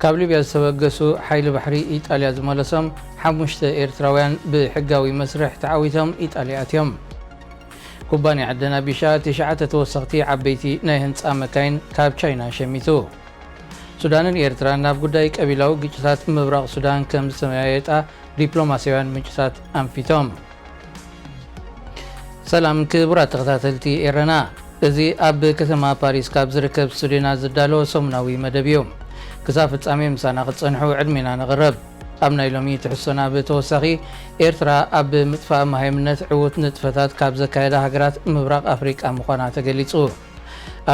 ካብ ሊብያ ዝተበገሱ ሓይሊ ባሕሪ ኢጣልያ ዝመለሶም ሓሙሽተ ኤርትራውያን ብሕጋዊ መስርሕ ተዓዊቶም ኢጣልያ ኣትዮም። ኩባንያ ዕደና ቢሻ ትሽዓተ ተወሰኽቲ ዓበይቲ ናይ ህንጻ መካይን ካብ ቻይና ሸሚቱ። ሱዳንን ኤርትራን ናብ ጉዳይ ቀቢላዊ ግጭታት ምብራቕ ሱዳን ከም ዝተመያየጣ ዲፕሎማስያውያን ምንጭታት ኣንፊቶም። ሰላም ክቡራት ተኸታተልቲ ኤረና፣ እዚ ኣብ ከተማ ፓሪስ ካብ ዝርከብ ስቱዲዮና ዝዳሎ ሰሙናዊ መደብ እዩ። ክሳብ ፍጻሜ ምሳና ክትጸንሑ ዕድሜና ነቕርብ። ኣብ ናይ ሎሚ ትሕዝቶና ብተወሳኺ፣ ኤርትራ ኣብ ምጥፋእ መሃይምነት ዕዉት ንጥፈታት ካብ ዘካየዳ ሃገራት ምብራቕ ኣፍሪቃ ምዃና ተገሊጹ።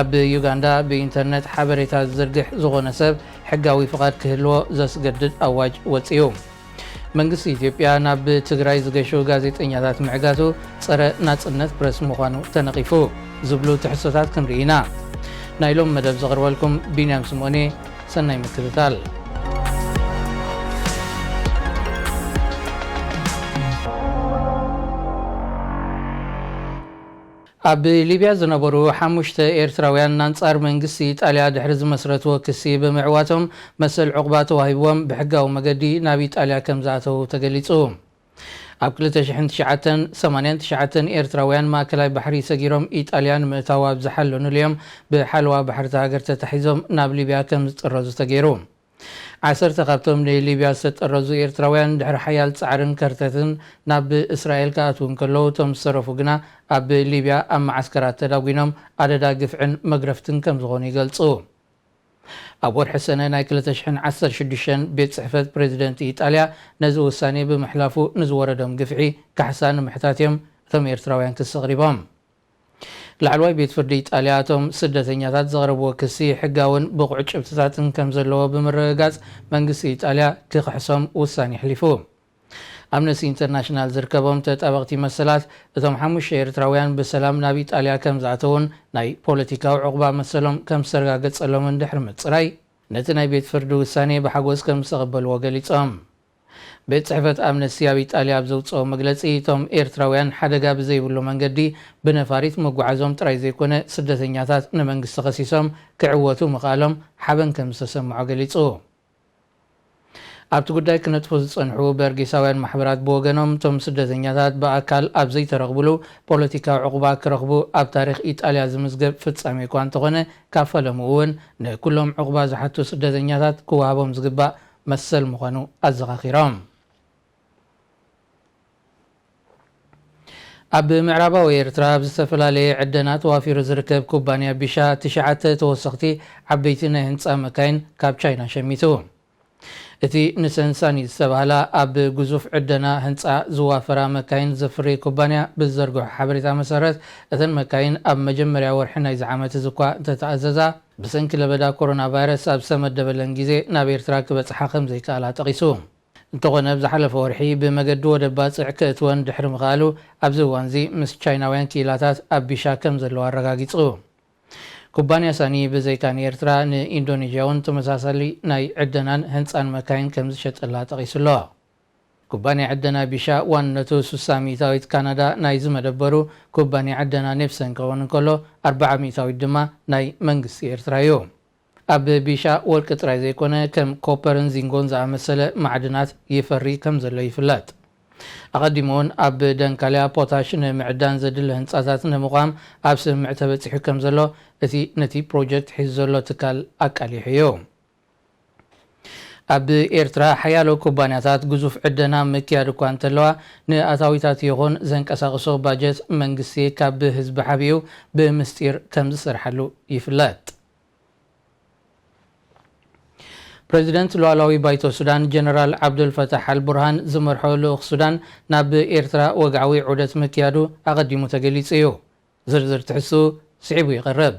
ኣብ ዩጋንዳ ብኢንተርነት ሓበሬታ ዝዝርግሕ ዝኾነ ሰብ ሕጋዊ ፍቓድ ክህልዎ ዘስገድድ ኣዋጅ ወጺኡ። መንግስቲ ኢትዮጵያ ናብ ትግራይ ዝገሹ ጋዜጠኛታት ምዕጋቱ ጸረ ናጽነት ፕረስ ምዃኑ ተነቒፉ ዝብሉ ትሕዝቶታት ክንርኢ ኢና። ናይ ሎም መደብ ዘቕርበልኩም ቢንያም ስምኦኔ። ሰናይ ምክትታል። ኣብ ሊብያ ዝነበሩ ሓሙሽተ ኤርትራውያን ኣንጻር መንግስቲ ኢጣልያ ድሕሪ ዝመስረትዎ ክሲ ብምዕዋቶም መሰል ዑቕባ ተዋሂብዎም ብሕጋዊ መገዲ ናብ ኢጣልያ ከም ዝኣተዉ ተገሊጹ። ኣብ ክልተ ሽሕን ትሽዓተን ሰማንያን ትሽዓተን ኤርትራውያን ማእከላይ ባሕሪ ሰጊሮም ኢጣልያ ንምእታው ኣብ ዝሓለኑሉ እዮም ብሓለዋ ባሕሪ እታ ሃገር ተታሒዞም ናብ ሊብያ ከም ዝጥረዙ ተገይሩ። ዓሰርተ ካብቶም ንሊብያ ዝተጠረዙ ኤርትራውያን ድሕሪ ሓያል ጻዕርን ከርተትን ናብ እስራኤል ክኣትዉ እንከለዉ፣ እቶም ዝተረፉ ግና ኣብ ሊብያ ኣብ መዓስከራት ተዳጒኖም ኣደዳ ግፍዕን መግረፍትን ከም ዝኾኑ ይገልጹ። ኣብ ወርሒ ሰነ ናይ ክልተ ሽሕን ዓሰርተ ሽዱሽተን ቤት ጽሕፈት ፕሬዚደንት ኢጣልያ ነዚ ውሳኔ ብምሕላፉ ንዝወረዶም ግፍዒ ካሕሳ ንምሕታት እዮም እቶም ኤርትራውያን ክሲ ኣቕሪቦም። ላዕለዋይ ቤት ፍርዲ ኢጣልያ እቶም ስደተኛታት ዘቕረብዎ ክሲ ሕጋውን ብቑዕ ጭብጥታትን ከም ዘለዎ ብምርግጋጽ መንግስቲ ኢጣልያ ክኽሕሶም ውሳኔ ኣሕሊፉ። ኣምነስቲ ኢንተርናሽናል ዝርከቦም ተጣበቕቲ መሰላት እቶም ሓሙሽተ ኤርትራውያን ብሰላም ናብ ኢጣልያ ከም ዝኣተውን ናይ ፖለቲካዊ ዕቑባ መሰሎም ከም ዝተረጋገጸሎምን ድሕሪ ምጽራይ ነቲ ናይ ቤት ፍርዲ ውሳኔ ብሓጎስ ከም ዝተቐበልዎ ገሊጾም። ቤት ጽሕፈት ኣምነስቲ ኣብ ኢጣልያ ኣብ ዘውጽኦ መግለጺ፣ እቶም ኤርትራውያን ሓደጋ ብዘይብሉ መንገዲ ብነፋሪት ምጉዓዞም ጥራይ ዘይኮነ፣ ስደተኛታት ንመንግስቲ ከሲሶም ክዕወቱ ምኽኣሎም ሓበን ከም ዝተሰምዖ ገሊጹ። ኣብቲ ጉዳይ ክነጥፉ ዝጸንሑ በርጌሳውያን ማሕበራት ብወገኖም፣ እቶም ስደተኛታት ብኣካል ኣብ ዘይተረኽብሉ ፖለቲካዊ ዕቑባ ክረኽቡ ኣብ ታሪኽ ኢጣልያ ዝምዝገብ ፍጻሜ እኳ እንተኾነ፣ ካብ ፈለምኡ እውን ንኩሎም ዕቑባ ዝሓቱ ስደተኛታት ክወሃቦም ዝግባእ መሰል ምዃኑ ኣዘኻኺሮም። ኣብ ምዕራባዊ ኤርትራ ኣብ ዝተፈላለየ ዕደና ተዋፊሩ ዝርከብ ኩባንያ ቢሻ ትሽዓተ ተወሰኽቲ ዓበይቲ ናይ ህንጻ መካይን ካብ ቻይና ሸሚቱ። እቲ ንሰንሳኒ ዝተባህላ ኣብ ግዙፍ ዕደና ህንጻ ዝዋፈራ መካይን ዘፍሪ ኩባንያ ብዝዘርግሖ ሓበሬታ መሰረት፣ እተን መካይን ኣብ መጀመርያ ወርሒ ናይዚ ዓመት እዚ እኳ እንተተኣዘዛ፣ ብሰንኪ ለበዳ ኮሮና ቫይረስ ኣብ ዝተመደበለን ግዜ ናብ ኤርትራ ክበጽሓ ከም ዘይከኣላ ጠቒሱ። እንተኾነ፣ ኣብ ዝሓለፈ ወርሒ ብመገዲ ወደብ ባጽዕ ክእትወን ድሕሪ ምኽኣሉ፣ ኣብዚ እዋንዚ ምስ ቻይናውያን ክኢላታት ኣብ ቢሻ ከም ዘለዎ ኣረጋጊጹ። ኩባንያ ሳኒ ብዘይካ ንኤርትራ፣ ንኢንዶኔዥያ እውን ተመሳሳሊ ናይ ዕደናን ህንጻን መካይን ከም ዝሸጠላ ጠቒሱ ኣሎ። ኩባንያ ዕደና ቢሻ ዋንነቱ ስሳ ሚእታዊት ካናዳ ናይዚ መደበሩ ኩባንያ ዕደና ኔፕሰን ክኸውን እንከሎ፣ ኣርብዓ ሚእታዊት ድማ ናይ መንግስቲ ኤርትራ እዩ። ኣብ ቢሻ ወርቂ ጥራይ ዘይኮነ፣ ከም ኮፐርን ዚንጎን ዝኣመሰለ ማዕድናት ይፈሪ ከም ዘሎ ይፍለጥ። ኣቐዲሙ እውን ኣብ ደንካልያ ፖታሽ ንምዕዳን ዘድሊ ህንጻታት ንምቋም ኣብ ስምምዕ ተበጺሑ ከም ዘሎ እቲ ነቲ ፕሮጀክት ሒዙ ዘሎ ትካል ኣቃሊሑ እዩ። ኣብ ኤርትራ ሓያሎ ኩባንያታት ግዙፍ ዕደና ምክያድ እኳ እንተለዋ፣ ንኣታዊታት ይኹን ዘንቀሳቕሶ ባጀት መንግስቲ ካብ ህዝቢ ሓቢኡ ብምስጢር ከም ዝሰርሓሉ ይፍለጥ። ፕሬዚደንት ሉዓላዊ ባይቶ ሱዳን ጀነራል ዓብዱልፈታሕ ኣልቡርሃን ዝመርሖ ልኡኽ ሱዳን ናብ ኤርትራ ወግዓዊ ዑደት ምክያዱ ኣቐዲሙ ተገሊጹ እዩ። ዝርዝር ትሕዝትኡ ስዒቡ ይቐርብ።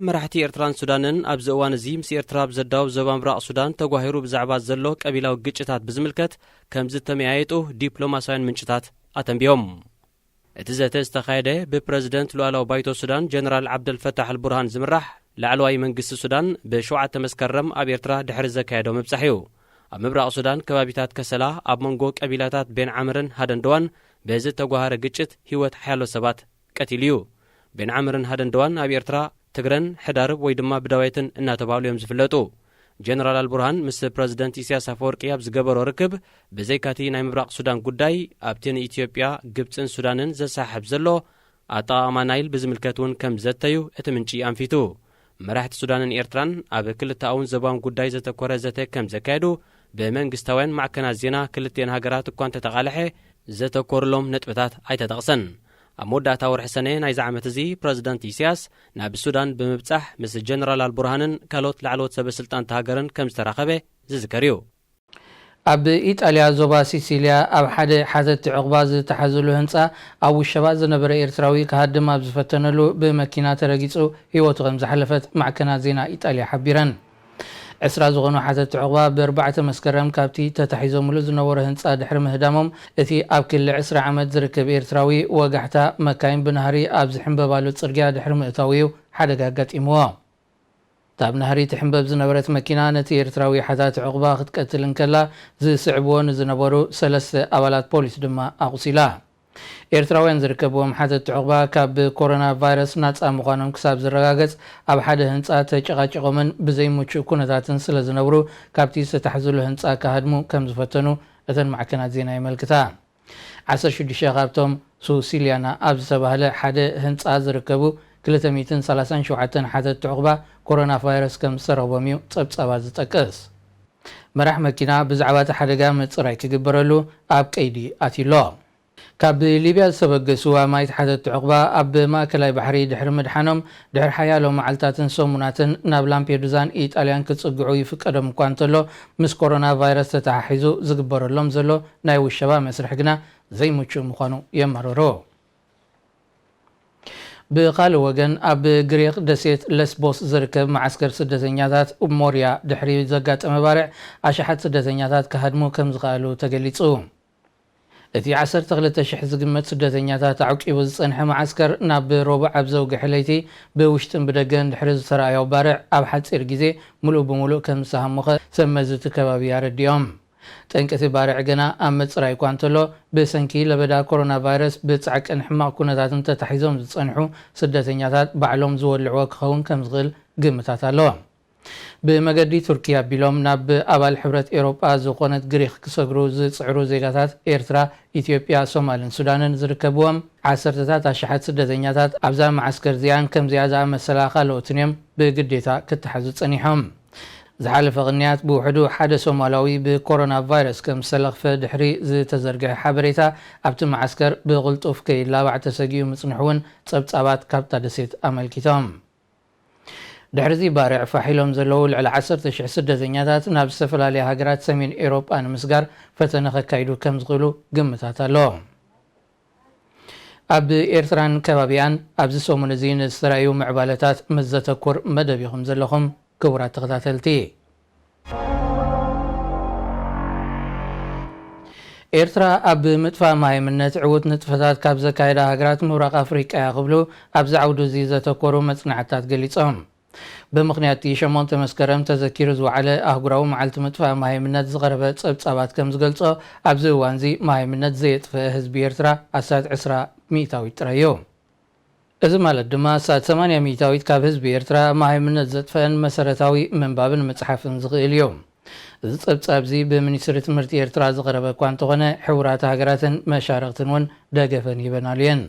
መራሕቲ ኤርትራን ሱዳንን ኣብዚ እዋን እዚ ምስ ኤርትራ ኣብ ዘዳውብ ዞባ ምብራቕ ሱዳን ተጓሂሩ ብዛዕባ ዘሎ ቀቢላዊ ግጭታት ብዝምልከት ከም ዝተመያየጡ ዲፕሎማስያውያን ምንጭታት ኣተንቢዮም። እቲ ዘተ ዝተኻየደ ብፕረዚደንት ሉዓላዊ ባይቶ ሱዳን ጀነራል ዓብደልፈታሕ ኣልቡርሃን ዝምራሕ ላዕለዋይ መንግስቲ ሱዳን ብሸውዓተ መስከረም ኣብ ኤርትራ ድሕሪ ዘካየዶ ምብጻሕ እዩ። ኣብ ምብራቕ ሱዳን ከባቢታት ከሰላ ኣብ መንጎ ቀቢላታት ቤን ዓምርን ሃደንደዋን ብዝተጓሃረ ግጭት ህይወት ሓያሎ ሰባት ቀቲሉ እዩ። ቤን ዓምርን ሃደንደዋን ኣብ ኤርትራ ትግረን ሕዳርብ ወይ ድማ ብዳውየትን እናተባህሉ እዮም ዝፍለጡ። ጀነራል ኣልቡርሃን ምስ ፕረዚደንት ኢሳያስ ኣፈወርቂ ኣብ ዝገበሮ ርክብ፣ ብዘይካቲ ናይ ምብራቕ ሱዳን ጉዳይ፣ ኣብቲ ንኢትዮጵያ፣ ግብጽን ሱዳንን ዘሰሓሕብ ዘሎ ኣጠቓቕማ ናይል ብዝምልከት እውን ከም ዘተዩ እቲ ምንጪ ኣንፊቱ። መራሕቲ ሱዳንን ኤርትራን ኣብ ክልተኣውን ዞባውን ጉዳይ ዘተኮረ ዘተ ከም ዘካየዱ ብመንግስታውያን ማዕከናት ዜና ክልቲኤን ሃገራት እኳ እንተተቓልሐ፣ ዘተኮርሎም ነጥብታት ኣይተጠቕሰን። ኣብ መወዳእታ ወርሒ ሰነ ናይዚ ዓመት እዚ፣ ፕረዚደንት ኢሳያስ ናብ ሱዳን ብምብጻሕ፣ ምስ ጀነራል ኣልቡርሃንን ካልኦት ላዕለዎት ሰበ ስልጣን እታ ሃገርን ከም ዝተራኸበ ዝዝከር እዩ። ኣብ ኢጣልያ ዞባ ሲሲልያ ኣብ ሓደ ሓተቲ ዑቕባ ዝተሓዙሉ ህንጻ ኣብ ውሸባ ዝነበረ ኤርትራዊ ክሃድም ኣብ ዝፈተነሉ ብመኪና ተረጊጹ ህይወቱ ከም ዝሓለፈት ማዕከናት ዜና ኢጣልያ ሓቢረን። ዕስራ ዝኾኑ ሓተቲ ዑቕባ ብኣርባዕተ መስከረም ካብቲ ተታሒዞምሉ ዝነበሩ ህንጻ ድሕሪ ምህዳሞም፣ እቲ ኣብ ክሊ ዕስራ ዓመት ዝርከብ ኤርትራዊ ወጋሕታ መካይን ብናህሪ ኣብ ዝሕምበባሉ ጽርግያ ድሕሪ ምእታዉ እዩ ሓደጋ ኣጋጢምዎ። እታ ኣብ ናህሪ ትሕምበብ ዝነበረት መኪና ነቲ ኤርትራዊ ሓታቲ ዑቕባ ክትቀትል እንከላ፣ ዝስዕብዎ ንዝነበሩ ሰለስተ ኣባላት ፖሊስ ድማ ኣቑሲላ። ኤርትራውያን ዝርከብዎም ሓተቲ ዑቕባ ካብ ብኮሮና ቫይረስ ናጻ ምዃኖም ክሳብ ዝረጋገጽ፣ ኣብ ሓደ ህንጻ ተጨቓጪቖምን ብዘይምቹእ ኩነታትን ስለ ዝነብሩ፣ ካብቲ ዝተታሕዙሉ ህንጻ ክሃድሙ ከም ዝፈተኑ እተን ማዕከናት ዜና የመልክታ። ዓሰርተ ሽዱሽተ ካብቶም ሱሲልያና ኣብ ዝተባህለ ሓደ ህንጻ ዝርከቡ ክልተ ሚእትን ሰላሳን ሸውዓተን ሓተቲ ዑቕባ ኮሮና ቫይረስ ከም ዝተረኽቦም እዩ ጸብጻባት ዝጠቅስ። መራሕ መኪና ብዛዕባ እቲ ሓደጋ ምጽራይ ክግበረሉ ኣብ ቀይዲ ኣትዩ ኣሎ። ካብ ሊብያ ዝተበገሱ ኣማኢት ሓተቲ ዑቕባ ኣብ ማእከላይ ባሕሪ ድሕሪ ምድሓኖም፣ ድሕሪ ሓያሎ መዓልታትን ሰሙናትን ናብ ላምፔዱዛን ኢጣልያን ክጽግዑ ይፍቀዶም እኳ እንተሎ፣ ምስ ኮሮና ቫይረስ ተተሓሒዙ ዝግበረሎም ዘሎ ናይ ውሸባ መስርሕ ግና ዘይምቹእ ምዃኑ የማርሩ። ብኻልእ ወገን፣ ኣብ ግሪኽ ደሴት ለስቦስ ዝርከብ መዓስከር ስደተኛታት ሞርያ ድሕሪ ዘጋጠመ ባርዕ፣ ኣሽሓት ስደተኛታት ክሃድሙ ከም ዝኸኣሉ ተገሊጹ። እቲ ዓሰርተ ክልተ ሽሕ ዝግመት ስደተኛታት ኣዕቂቡ ዝጸንሐ መዓስከር፣ ናብ ረቡዕ ኣብ ዘውግሐ ለይቲ ብውሽጥን ብደገን ድሕሪ ዝተራእዮ ባርዕ፣ ኣብ ሓጺር ግዜ ምሉእ ብምሉእ ከም ዝተሃሞኸ ሰብ መዚ እቲ ከባቢ ኣረዲኦም። ጠንቂ እቲ ባርዕ ገና ኣብ ምጽራይ እኳ እንተሎ፣ ብሰንኪ ለበዳ ኮሮና ቫይረስ ብጻዕቅን ሕማቕ ኩነታትን ተታሒዞም ዝጸንሑ ስደተኛታት ባዕሎም ዝወልዕዎ ክኸውን ከም ዝኽእል ግምታት ኣሎ። ብመገዲ ቱርኪ ኣቢሎም ናብ ኣባል ሕብረት ኤውሮጳ ዝኾነት ግሪኽ ክሰግሩ ዝጽዕሩ ዜጋታት ኤርትራ፣ ኢትዮጵያ፣ ሶማልን ሱዳንን ዝርከብዎም ዓሰርተታት ኣሽሓት ስደተኛታት ኣብዛ መዓስከር እዚኣን ከምዚኣ ዝኣመሰላ ካልኦትን እዮም ብግዴታ ክተሓዙ ጸኒሖም። ዝሓለፈ ቅንያት ብውሕዱ ሓደ ሶማላዊ ብኮሮና ቫይረስ ከም ዝተለኽፈ ድሕሪ ዝተዘርግሐ ሓበሬታ፣ ኣብቲ መዓስከር ብቕልጡፍ ከይላባዕ ተሰጊኡ ምጽንሑ እውን ጸብጻባት ካብታ ደሴት ኣመልኪቶም። ድሕሪዚ ባርዕ ፋሕ ኢሎም ዘለዉ ልዕሊ ዓሰርተ ሽሕ ስደተኛታት ናብ ዝተፈላለያ ሃገራት ሰሜን ኤውሮጳ ንምስጋር ፈተነ ከካይዱ ከም ዝኽእሉ ግምታት ኣሎ። ኣብ ኤርትራን ከባቢኣን ኣብዚ ሰሙን እዚ ንዝተራእዩ ምዕባለታት ምስ ዘተኩር መደብ ኢኹም ዘለኹም፣ ክቡራት ተኸታተልቲ። ኤርትራ ኣብ ምጥፋእ መሃይምነት ዕዉት ንጥፈታት ካብ ዘካየዳ ሃገራት ምብራቕ ኣፍሪቃ እያ ክብሉ ኣብዚ ዓውዲ እዚ ዘተኮሩ መጽናዕትታት ገሊጾም። ብምኽንያት እቲ ሸሞንተ መስከረም ተዘኪሩ ዝወዓለ ኣህጉራዊ መዓልቲ ምጥፋእ መሃይምነት ዝቐረበ ጸብጻባት ከም ዝገልጾ፣ ኣብዚ እዋንዚ መሃይምነት ዘየጥፈአ ህዝቢ ኤርትራ ኣስታት ዕስራ ሚእታዊት ጥራይ እዩ። እዚ ማለት ድማ ኣስታት ሰማንያ ሚእታዊት ካብ ህዝቢ ኤርትራ መሃይምነት ዘጥፈአን መሰረታዊ ምንባብን ምጽሓፍን ዝኽእል እዩ። እዚ ጸብጻብ እዚ ብሚኒስትሪ ትምህርቲ ኤርትራ ዝቐረበ እኳ እንተኾነ፣ ሕቡራት ሃገራትን መሻርኽትን እውን ደገፈን ሂበናሉ እየን።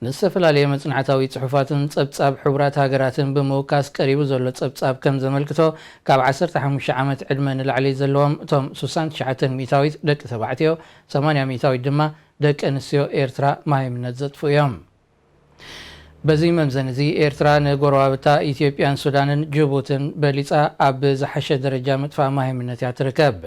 ንዝተፈላለየ መጽናዕታዊ ጽሑፋትን ጸብጻብ ሕቡራት ሃገራትን ብምውካስ ቀሪቡ ዘሎ ጸብጻብ ከም ዘመልክቶ፣ ካብ ዓሰርተ ሓሙሽተ ዓመት ዕድመ ንላዕሊ ዘለዎም እቶም ስሳን ትሽዓተን ሚእታዊት ደቂ ተባዕትዮ፣ ሰማንያ ሚእታዊት ድማ ደቂ ኣንስትዮ ኤርትራ መሃይምነት ዘጥፍኡ እዮም። በዚ መምዘኒ እዚ ኤርትራ ንጎረባብታ ኢትዮጵያን ሱዳንን ጅቡትን በሊጻ ኣብ ዝሓሸ ደረጃ ምጥፋእ መሃይምነት እያ ትርከብ።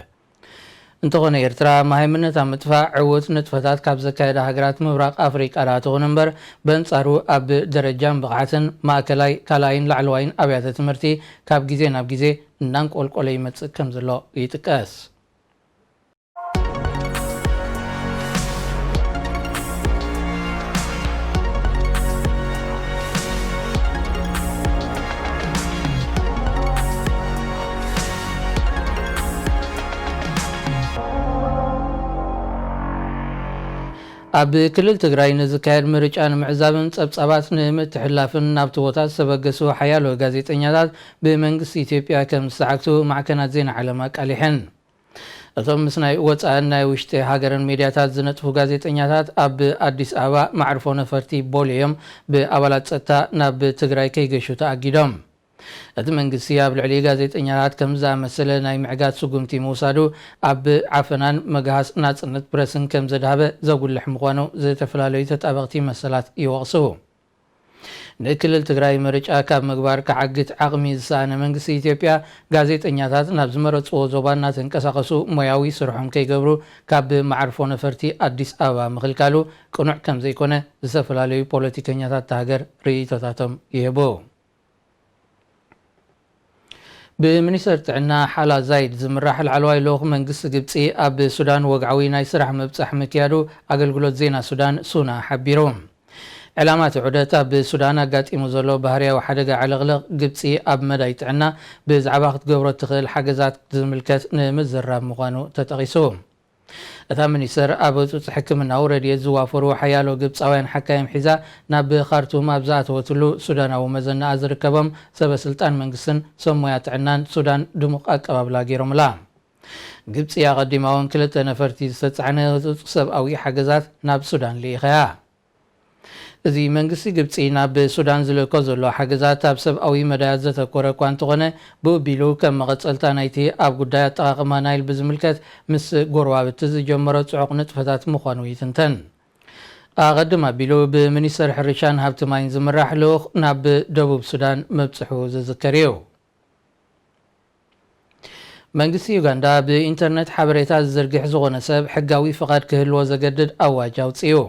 እንተኾነ ኤርትራ መሃይምነት ኣብ ምጥፋእ ዕዉት ንጥፈታት ካብ ዘካየዳ ሃገራት ምብራቕ ኣፍሪቃ ደኣ ትኹን እምበር፣ በንጻሩ ኣብ ደረጃን ብቕዓትን ማእከላይ፣ ካልኣይን ላዕለዋይን ኣብያተ ትምህርቲ ካብ ግዜ ናብ ግዜ እናንቆልቆለ ይመጽእ ከም ዘሎ ይጥቀስ። ኣብ ክልል ትግራይ ንዝካየድ ምርጫ ንምዕዛብን ጸብጻባት ንምትሕላፍን ናብቲ ቦታ ዝተበገሱ ሓያሎ ጋዜጠኛታት ብመንግስቲ ኢትዮጵያ ከም ዝተዓግቱ ማዕከናት ዜና ዓለም ኣቃሊሐን። እቶም ምስ ናይ ወጻእን ናይ ውሽጢ ሃገርን ሜድያታት ዝነጥፉ ጋዜጠኛታት ኣብ ኣዲስ ኣበባ መዕርፎ ነፈርቲ ቦሌ እዮም ብኣባላት ጸጥታ ናብ ትግራይ ከይገሹ ተኣጊዶም። እቲ መንግስቲ ኣብ ልዕሊ ጋዜጠኛታት ከም ዝኣመሰለ ናይ ምዕጋት ስጉምቲ ምውሳዱ ኣብ ዓፈናን መግሃስ ናጽነት ፕረስን ከም ዘድሃበ ዘጉልሕ ምዃኑ ዝተፈላለዩ ተጣበቕቲ መሰላት ይወቕሱ። ንክልል ትግራይ ምርጫ ካብ ምግባር ክዓግት ዓቕሚ ዝሰኣነ መንግስቲ ኢትዮጵያ፣ ጋዜጠኛታት ናብ ዝመረጽዎ ዞባ እናተንቀሳቐሱ ሞያዊ ስርሖም ከይገብሩ ካብ መዓርፎ ነፈርቲ ኣዲስ ኣበባ ምኽልካሉ ቅኑዕ ከም ዘይኮነ ዝተፈላለዩ ፖለቲከኛታት እታ ሃገር ርእይቶታቶም ይህቡ። ብሚኒስተር ጥዕና ሓላ ዛይድ ዝምራሕ ላዕለዋይ ልኡኽ መንግስቲ ግብጺ ኣብ ሱዳን ወግዓዊ ናይ ስራሕ ምብጻሕ ምክያዱ ኣገልግሎት ዜና ሱዳን ሱና ሓቢሩ። ዕላማ እቲ ዑደት ኣብ ሱዳን ኣጋጢሙ ዘሎ ባህርያዊ ሓደጋ ዕልቕልቕ ግብጺ ኣብ መዳይ ጥዕና ብዛዕባ ክትገብሮ እትኽእል ሓገዛት ዝምልከት ንምዝራብ ምዃኑ ተጠቒሱ። እታ ሚኒስተር ኣብ ህጹጽ ሕክምናዊ ረድኤት ዝዋፈሩ ሓያሎ ግብጻውያን ሓካይም ሒዛ ናብ ካርቱም ኣብ ዝኣተወትሉ ሱዳናዊ መዘናኣ ዝርከቦም ሰበ ስልጣን መንግስትን ሰብ ሞያ ጥዕናን ሱዳን ድሙቕ ኣቀባብላ ገይሮምላ። ግብጺ ኣቐዲማ እውን ክልተ ነፈርቲ ዝተጻዕነ ህጹጽ ሰብኣዊ ሓገዛት ናብ ሱዳን ልኢኸያ። እዚ መንግስቲ ግብጺ ናብ ሱዳን ዝልእኮ ዘሎ ሓገዛት ኣብ ሰብኣዊ መዳያት ዘተኮረ እኳ እንተኾነ፣ ብኡ ኣቢሉ ከም መቐጸልታ ናይቲ ኣብ ጉዳይ ኣጠቓቕማ ናይል ብዝምልከት ምስ ጎረባብቲ ዝጀመሮ ጽዑቕ ንጥፈታት ምዃኑ ይትንተን። ኣቐድም ኣቢሉ ብሚኒስተር ሕርሻን ሃብቲ ማይን ዝምራሕ ልኡኽ ናብ ደቡብ ሱዳን ምብጽሑ ዝዝከር እዩ። መንግስቲ ዩጋንዳ ብኢንተርነት ሓበሬታ ዝዝርግሕ ዝኾነ ሰብ ሕጋዊ ፍቓድ ክህልዎ ዘገድድ ኣዋጅ ኣውጺኡ።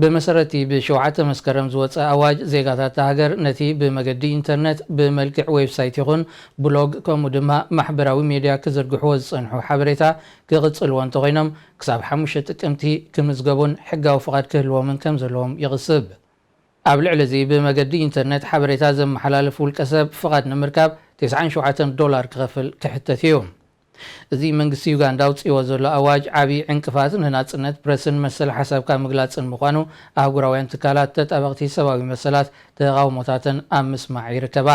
ብመሰረቲ ብሸውዓተ መስከረም ዝወጸ ኣዋጅ፣ ዜጋታት እታ ሃገር ነቲ ብመገዲ ኢንተርነት ብመልክዕ ዌብሳይት ይኹን ብሎግ፣ ከምኡ ድማ ማሕበራዊ ሜድያ ክዝርግሕዎ ዝጸንሑ ሓበሬታ ክቕጽልዎ እንተኾይኖም፣ ክሳብ ሓሙሽተ ጥቅምቲ ክምዝገቡን ሕጋዊ ፍቓድ ክህልዎምን ከም ዘለዎም ይቕስብ። ኣብ ልዕሊ እዚ ብመገዲ ኢንተርነት ሓበሬታ ዘመሓላልፍ ውልቀ ሰብ ፍቓድ ንምርካብ ተስዓን ሸውዓተን ዶላር ክኸፍል ክሕተት እዩ። እዚ መንግስቲ ዩጋንዳ ኣውጺዎ ዘሎ ኣዋጅ ዓቢ ዕንቅፋት ንናጽነት ፕረስን መሰል ሓሳብካ ምግላጽን ምዃኑ ኣህጉራውያን ትካላት ተጣበቕቲ ሰብኣዊ መሰላት ተቓውሞታተን ኣብ ምስማዕ ይርከባ።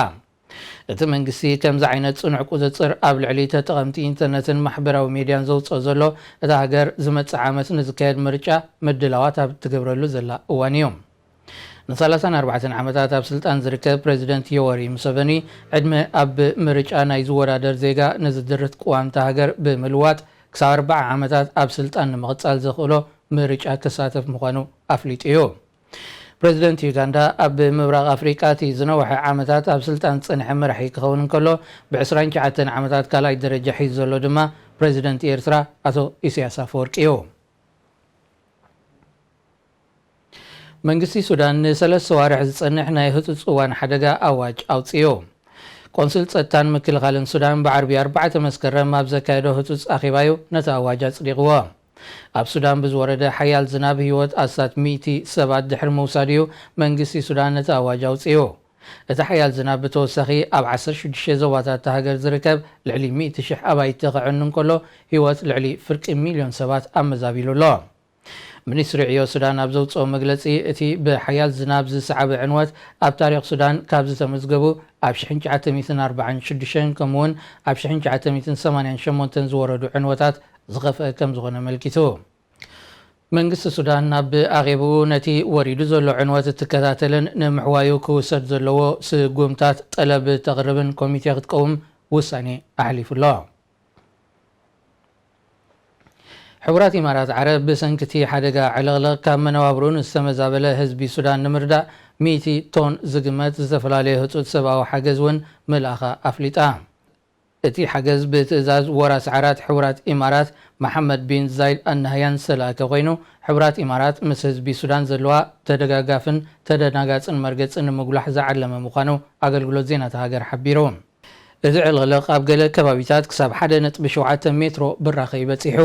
እቲ መንግስቲ ከምዚ ዓይነት ጽኑዕ ቁጽጽር ኣብ ልዕሊ ተጠቐምቲ ኢንተርነትን ማሕበራዊ ሜድያን ዘውጽኦ ዘሎ፣ እታ ሃገር ዝመጽእ ዓመት ንዝካየድ ምርጫ ምድላዋት ኣብ እትገብረሉ ዘላ እዋን እዩ። ን34 ዓመታት ኣብ ስልጣን ዝርከብ ፕረዚደንት ዮወሪ ሙሰቨኒ፣ ዕድመ ኣብ ምርጫ ናይ ዝወዳደር ዜጋ ንዝድርት ቅዋም እታ ሃገር ብምልዋጥ፣ ክሳብ ኣርብዓ ዓመታት ኣብ ስልጣን ንምቕጻል ዘኽእሎ ምርጫ ክሳተፍ ምዃኑ ኣፍሊጡ እዩ። ፕረዚደንት ዩጋንዳ ኣብ ምብራቕ ኣፍሪቃ እቲ ዝነውሐ ዓመታት ኣብ ስልጣን ዝጸንሐ መራሒ ክኸውን እንከሎ፣ ብ29 ዓመታት ካልኣይ ደረጃ ሒዙ ዘሎ ድማ ፕረዚደንት ኤርትራ ኣቶ ኢሳያስ ኣፈወርቂ እዩ። መንግስቲ ሱዳን ንሰለስተ ዋርሕ ዝጸንሕ ናይ ህጹጽ እዋን ሓደጋ ኣዋጅ ኣውጺኡ። ቆንስል ጸጥታን ምክልኻልን ሱዳን ብዓርቢ ኣርባዕተ መስከረም ኣብ ዘካየዶ ህጹጽ ኣኼባ'ዩ ነቲ ኣዋጅ ኣጽዲቕዎ። ኣብ ሱዳን ብዝወረደ ሓያል ዝናብ ህይወት ኣስታት ሚእቲ ሰባት ድሕሪ ምውሳዱ'ዩ መንግስቲ ሱዳን ነቲ ኣዋጅ ኣውጺኡ። እቲ ሓያል ዝናብ ብተወሳኺ ኣብ ዓሰርተ ሽዱሽተ ዞባታት እታ ሃገር ዝርከብ ልዕሊ ሚእቲ ሽሕ ኣባይቲ ከዕኑ እንከሎ፣ ህይወት ልዕሊ ፍርቂ ሚልዮን ሰባት ኣመዛቢሉ ኣሎ። ሚኒስትሪ ዕዮ ሱዳን ኣብ ዘውጽኦ መግለጺ፣ እቲ ብሓያል ዝናብ ዝሰዓበ ዕንወት ኣብ ታሪኽ ሱዳን ካብ ዝተመዝገቡ ኣብ ሽሕን ትሽዓተ ሚእትን ኣርባዓን ሽዱሽተን ከምኡውን ኣብ ሽሕን ትሽዓተ ሚእትን ሰማንያን ሸሞንተን ዝወረዱ ዕንወታት ዝኸፍአ ከም ዝኾነ ኣመልኪቱ። መንግስቲ ሱዳን ኣብ ኣኼብኡ ነቲ ወሪዱ ዘሎ ዕንወት እትከታተልን ንምሕዋዩ ክውሰድ ዘለዎ ስጉምታት ጠለብ ተቕርብን ኮሚቴ ክትቀውም ውሳኔ ኣሕሊፉ ኣሎ። ሕቡራት ኢማራት ዓረብ ብሰንኪ እቲ ሓደጋ ዕልቕልቕ ካብ መነባብርኡ ንዝተመዛበለ ህዝቢ ሱዳን ንምርዳእ ሚእቲ ቶን ዝግመት ዝተፈላለየ ህጹጽ ሰብኣዊ ሓገዝ እውን ምልኣኻ ኣፍሊጣ። እቲ ሓገዝ ብትእዛዝ ወራስ ዓራት ሕቡራት ኢማራት መሓመድ ቢን ዛይድ ኣልናህያን ዝተላእከ ኮይኑ፣ ሕቡራት ኢማራት ምስ ህዝቢ ሱዳን ዘለዋ ተደጋጋፍን ተደናጋጽን መርገጺ ንምጉላሕ ዝዓለመ ምዃኑ ኣገልግሎት ዜና እታ ሃገር ሓቢሩ። እዚ ዕልቕልቕ ኣብ ገለ ከባቢታት ክሳብ ሓደ ነጥቢ ሸውዓተ ሜትሮ ብራኸ ይበጺሑ።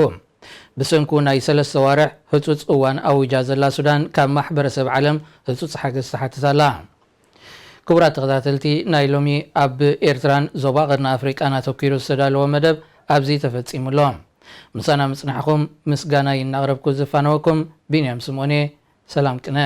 ብሰንኩ ናይ ሰለስተ ዋርሕ ህጹጽ እዋን ኣዊጃ ዘላ ሱዳን ካብ ማሕበረሰብ ዓለም ህጹጽ ሓገዝ ትሓትት ኣላ። ክቡራት ተኸታተልቲ፣ ናይ ሎሚ ኣብ ኤርትራን ዞባ ቀርኒ ኣፍሪቃን ኣተኲሩ ዝተዳለወ መደብ ኣብዚ ተፈጺሙ ኣሎ። ምሳና ምጽናሕኩም ምስጋናይ እናቕረብኩ ዝፋነወኩም ቢንያም ስምኦን እየ። ሰላም ቅነ።